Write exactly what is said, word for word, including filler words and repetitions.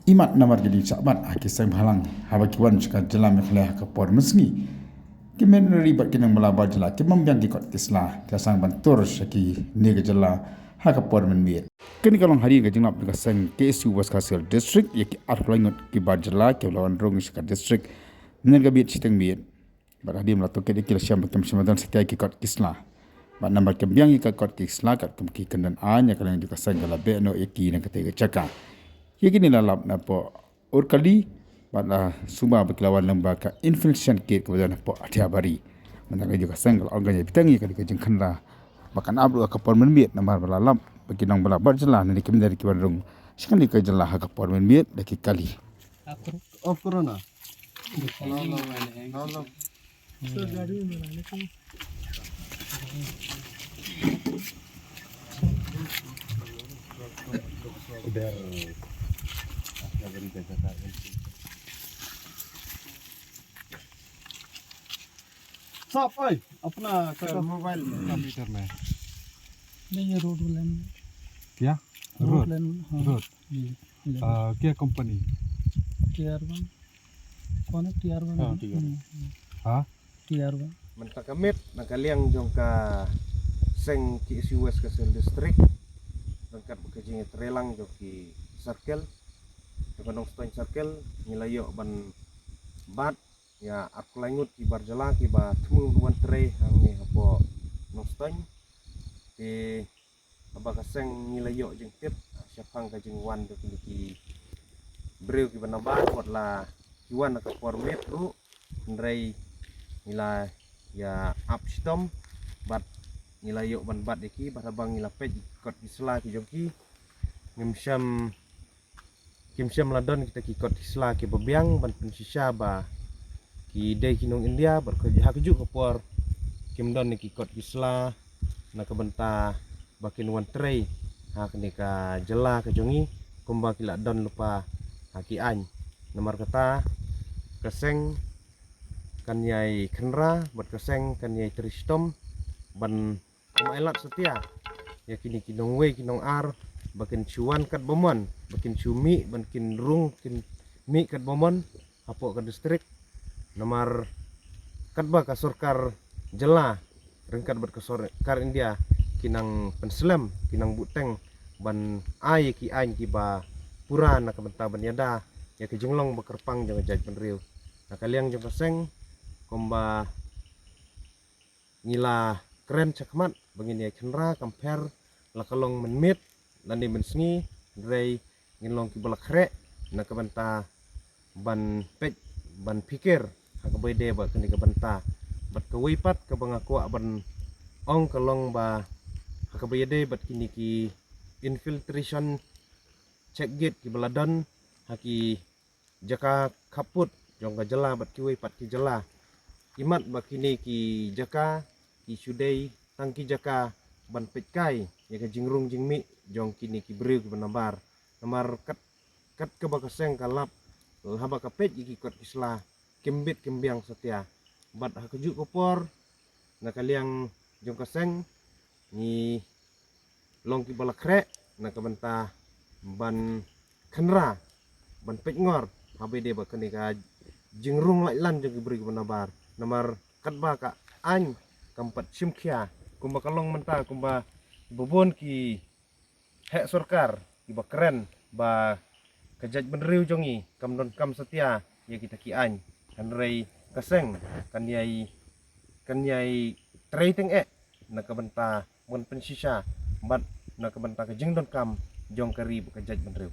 Imat namar ki dei shah bat ha ki seng bhalang haba ki wan sha ka jylla Meghalaya ha ka por mynsngi. Ki missionary bad ki nongbylla bar jylla ki bym biang ki kot ki sla, ki la sdang ban tur sha kine ki jylla ha ka por mynmiet. Kane ka long hadien ka jinglap jong ka seng K S U West Khasi Hills District ïa ki arphew lai ngut ki bar jylla kiba la wan rung sha ka district mynne ka miet shiteng miet. Bad hadien ba la tohkit ïa ki la shem ba kim shym la don satia ki kot ki sla. Bad namar kim biang ïa ki kot ki sla katkum ki kyndon aiñ, ïa ka liang jong ka seng ka la beh noh ïa ki na katei ka jaka. Ïa kine la lap napoh Urkali bad la suba ba ki la wan lyngba ka infiltration gate kaba don hapoh Athiabari. Mynta ka liang jong ka seng ka la ong ka ïa bteng ïa ka dei ka jingkhynra ba kan ap ruh ha ka por mynmiet namar ba la lap ba ki nongbylla bar jylla ne kim dei ki wan rung sha kane ka jylla ha ka por mynmiet da ki kali. Off करो ना। साहब, ओए, अपना सर, मोबाइल में। कंप्यूटर में। नहीं, ये रोड वाले में। क्या? रोड रोड? लाइन, हाँ। रोड। जी, जी। आ, क्या कंपनी? टी आर वन। कौन है टी आर वन? हाँ, टी आर वन। हम्म, हम्म। हाँ? T R one. Mynta ka miet na ka liang jong ka seng K S U West Khasi Hills District, ryngkat bad ka jingïatreilang jong ki circle, jong ka Nongstoiñ Circle, ngi la ïoh ban bat ïa arphew lai ngut ki bar jylla kiba thmu wan trei hangne hapoh Nongstoiñ. Te haba ka seng ngi la ïoh jingtip shaphang ka jingwan jong kine ki briew kiba nabar, wat la ki wan ha ka por miet ruh, hynrei ngi la ïa ap shitom bad ngi la ïoh ban bat ïa ki, bad haba ngi la peit ïa ki kot ki sla ki jong ki, ngim shym kim shym la don kita ki kot ki sla kiba biang ban pynshisha ba ki dei ki nong India, bad ka, ha kajuh ka por kim don ki kot ki sla na ka bynta ba kin wan trei ha kane ka jylla ka jong ngi kumba ki la don lypa ha ki aiñ. Namar kata ka seng kan ïai khynra bad ka seng kan ïai trei shitom ban ym ailad satia ïa kine ki nongwei ki nongar ba kin shu wan katba mon, ba kin shu mih, ban kin rung, kin mih katba mon hapoh ka district. Namar katba ka sorkar jylla ryngkat bad ka sorkar India ki nang pynslem, ki nang buhteng ban ai ïa ki aiñ kiba pura na ka bynta ban ïada ïa ka jinglong ba kyrpang jong ka jaitbynriew. Na ka liang jong ka seng, kumba ngi la kren shakhmat ba ngin ïa khynra, kam pher la ka long mynmiet lane mynsngi, hynrei ngin long kiba la khreh na ka bynta ban peit, ban phikir ha kaba ïadei bad kane ka bynta. Bad kawei pat kaba nga kwah ban ong ka long ba ha kaba ïadei bad kine ki infiltration check gate kiba la don ha ki jaka khappud jong ka jylla bad kiwei pat ki jylla. Imat ba kine ki jaka ki shu dei tang ki jaka ban peitkai ïa ka jingrung jingmih jong kine ki briew kiba nabar. Namar kat, kat kaba ka seng ka lap, haba ka peit ïa ki kot ki sla, kim bit kim biang satia. Bad ha kajuh ka por na ka liang jong ka seng ngi long kiba la khreh na ka bynta ban khynra, ban peitngor ha kaba ïadei bad kane ka jingrung laitlan jong ki briew kiba nabar. Namar katba ka aiñ kam pat shim khia, kumba ka long mynta, kumba bun ki heh sorkar kiba kren ba ka jaitbynriew jong ngi kam donkam satia ïa kita ki aiñ, hynrei ka seng kan ïai, kan ïai trei tyngeh na ka bynta ban pynshisha bad na ka bynta ka jingdonkam jong ka ri bad ka jaitbynriew.